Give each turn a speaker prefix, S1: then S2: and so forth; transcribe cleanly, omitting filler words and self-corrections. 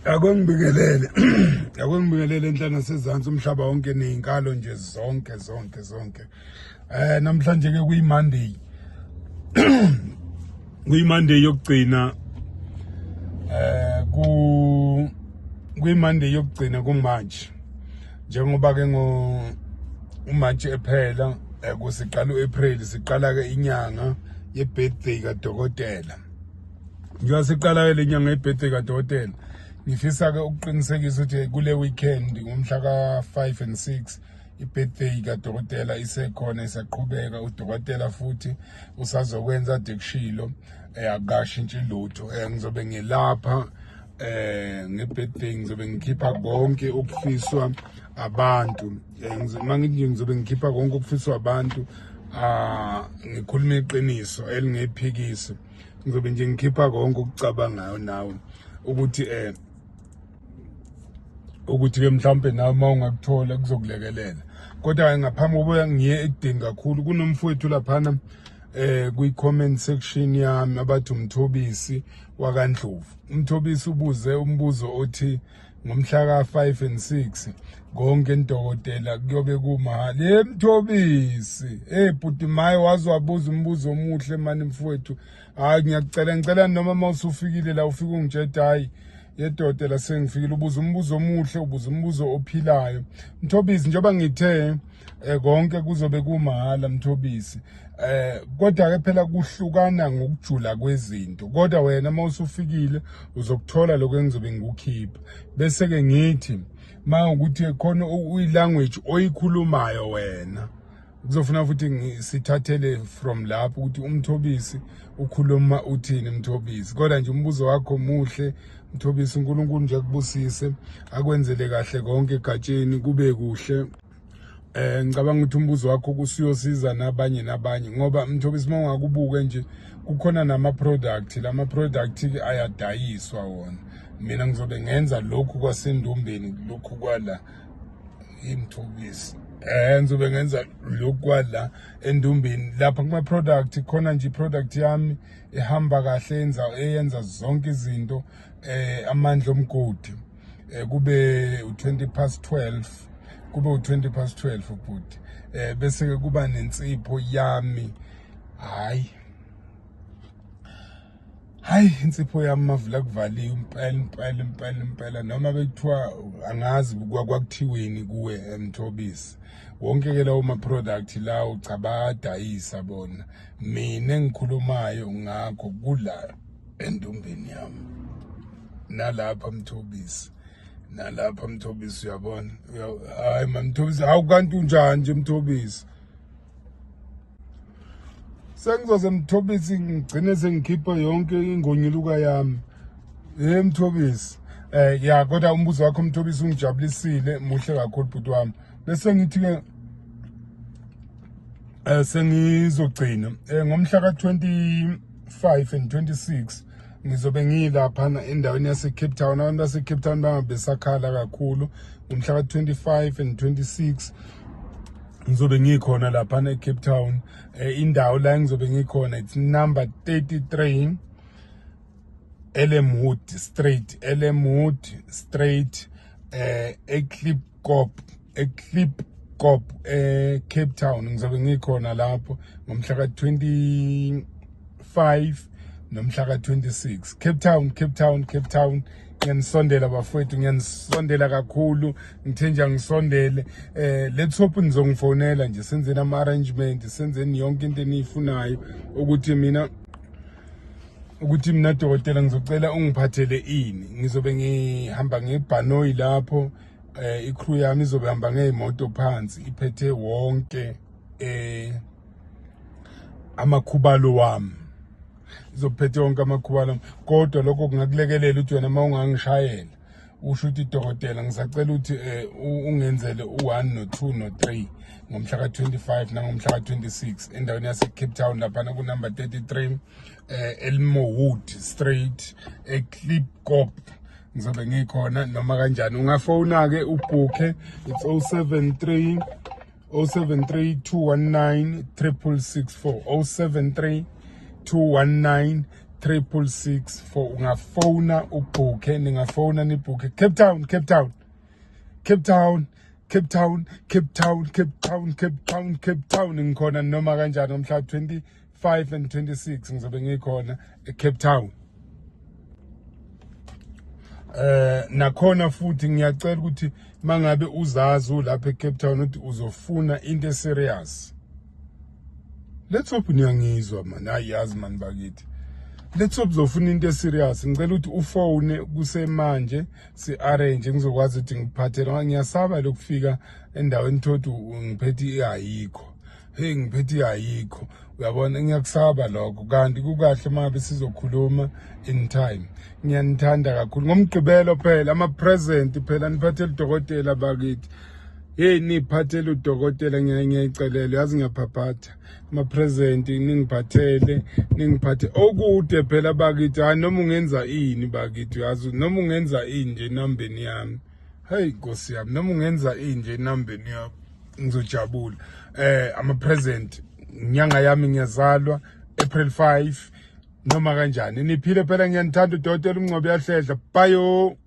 S1: Ake ngibingelele, ake ngibingelele enhla nasezansi umhlaba wonke nezinkalo nje zonke zonke zonke. Namhlanje ke kuyi Monday. Kuyi Monday yokugcina ku kuyi Monday yokugcina kumanje. Njengoba ke ngo uMarch ephela kusiqala uApril, siqala ke inyanga ye birthday kaDokotela. Njengoba siqala-ke le nyanga ye-birthday kadokotela, ngifisa-ke ukuqinisekisa ukuthi kule weekend ngomhla ka-5 and 6 i-birthday kadokotela isekhona, isaqhubeka. Udokotela futhi usazokwenza ade kushilo, akukashintshi lutho. Ngizobe ngilapha nge-birthday, ngizobe ngikhipha konke okufiswa abantu. Mangithi nje ngizobe ngikhipha konke okufiswa abantu, ngikhuluma iqiniso elingephikisi. Ngizobe nje ngikhipha konke okucabangayo nawe ukuthi ukuthi ke mhlawumbe nawe uma ungakuthola kuzokulekelela. Kodwa ngaphambi kokuba ngiye ekudeni kakhulu, kunomfowethu laphana kwi-comment section yami abathi uMthobisi wakaNdlovu. UMthobisi ubuze umbuzo othi ngomhla ka-5 and 6 konke ndokotela kuyobe kumahhala. Ye Mthobisi, hey bhuti, maye waze wabuza umbuzo omuhle mani mfowethu. Hayi, ngiyakucela, ngicela noma uma usufikile la ufike ungitshela, hayi yedokotela sengifikile. Ubuza umbuzo omuhle, ubuza umbuzo ophilayo Mthobisi. Njengoba ngithe konke kuzobe kumahhala Mthobisi, kodwa ke phela kuhlukana ngokujula kwezinto. Kodwa wena uma usufikile uzokuthola lokho engizobe ngikukhipha. Bese ke ngithi mawukuthi khona uyi-language oyikhulumayo wena, kuzofuna futhi sithathele from lapho ukuthi uMthobisi ukhuluma uthini Mthobisi. Kodwa nje umbuzo wakho muhle Mthobisi, uNkulunkulu nje akubusise, akwenzele kahle konke egatsheni, kube kuhle. Ngicabanga ukuthi umbuzo wakho kusiyosiza nabanye nabanye, ngoba Mthobisi, uma ungakubuke nje kukhona nama product, lama product ke ayadayiswa wona. Mina ngizobe ngenza lokhu kwasendumbeni, lokhu kwala iMthobisi. Ngizobe ngenza lokhu kwala endumbeni lapha kuma product. Khona nje product yami ehamba kahle, yenza eyenza zonke izinto, amandla omgodi. Kube u20 past 12, kube u20 past 12 ubhuti. Bese ke kuba nensipho yami. Hayi hayi, insipho yami mavula kuvaliwe impela impela impela impela, noma bekuthiwa angazi kwakuthiweni kuwe eMthobisi. Wonke ke lawo ma product lawo, cha, bayadayisa bona. Mina engikhulumayo ngakho kula endumbeni yami nalapha Mthobisi, nalapha Mthobisi, uyabona. Hayi mamthobisi, hawu kanti unjani nje Mthobisi? Sengizoze Mthobisi ngigcine sengikhipha yonke ingonyuluka yami. Hey Mthobisi, ya, kodwa umbuzo wakho Mthobisi ungijabulisile, muhle kakhulu bhuti wami. Bese ngithi ke sengizogcina ngomhla ka 25 and 26 ngizobe ngilapha endaweni yase Cape Town. Abantu base Cape Town bangabe besakhala kakhulu. Ngomhla ka 25 and 26 ngizobe ngikhona lapha e Cape Town. Indawo la ngizobe ngikhona, it's number 33 Elmwood Street, Elmwood Street, eKlipkop, eKlipkop e Cape Town. Ngizobe ngikhona lapho ngomhla ka 25 nomhla ka 26. Cape Town, Cape Town, Cape Town, ngiyanisondela bafowethu, ngiyanisondela kakhulu. Ngithe nje angisondele. Let's hope nizongifonela nje, senzeni ama arrangement, senzeni yonke into eniyifunayo ukuthi mina dokotela ngizocela ungiphathele ini. Ngizobe ngihamba ngebhanoyi lapho, icrew yami izobe hamba ngezimoto phansi iphethe wonke amakhubalo wami, izophethe wonke amakhubalo. Kodwa lokho kungakulekelela ukuthi wena uma ungangishayela usho ukuthi, "Dokotela, ngisacela ukuthi ungenzele u1 no2 no3 ngomhla ka25 nangomhla ka26 endaweni yase Cape Town lapha ku number 33 Elmwood Street eKlipkop." Ngizobe ngikhona noma kanjani. Ungafona ke ubhukhe, it's 073 073 219 6664, 073 219. 6664. Ungafona ubhukhe, ningafona nibhukhe. Cape Town, Cape Town, Cape Town, Cape Town, Cape Town, Cape Town, Cape Town, Cape Town. Ngikhona noma kanjani ngomhla 25 and 26, ngizobe ngikhona eCape Town. Nakhona futhi ngiyacela ukuthi mangabe uzazi ulapha eCape Town ukuthi uzofuna into eserious, let's hope niyangizwa man. Hayi, yazi man bakithi, let's hope uzofuna into eserious. Ngicela ukuthi ufone kusemanje, si-arrange, ngizokwazi ukuthi ngiphathele, ngoba ngiyasaba lokufika endaweni thothi ngiphethe ihayikho. Hey, ngiphethe ihayikho, uyabona, ngiyakusaba lokho. Kanti kukahle uma ngabe sizokhuluma in time. Ngiyanithanda kakhulu. Ngomgqibelo phela ama-present phela, niphathele udokotela bakithi. Hey, niphathele udokotela, ngiyayicelela, yazi, ngiyaphaphatha ama-present, ningiphathele, ningiphathe okude phela bakithi. Hayi, noma ungenza ini bakithi, yazi, noma ungenza ini nje enambeni yami, hey nkosi yami, noma ungenza ini nje enambeni yami, ngizojabula. Ama-present, inyanga yami, ngiyazalwa April 5, noma kanjani. Niphile phela, ngiyanithanda. Udokotela uMngcobo uyahlehla. Bayo.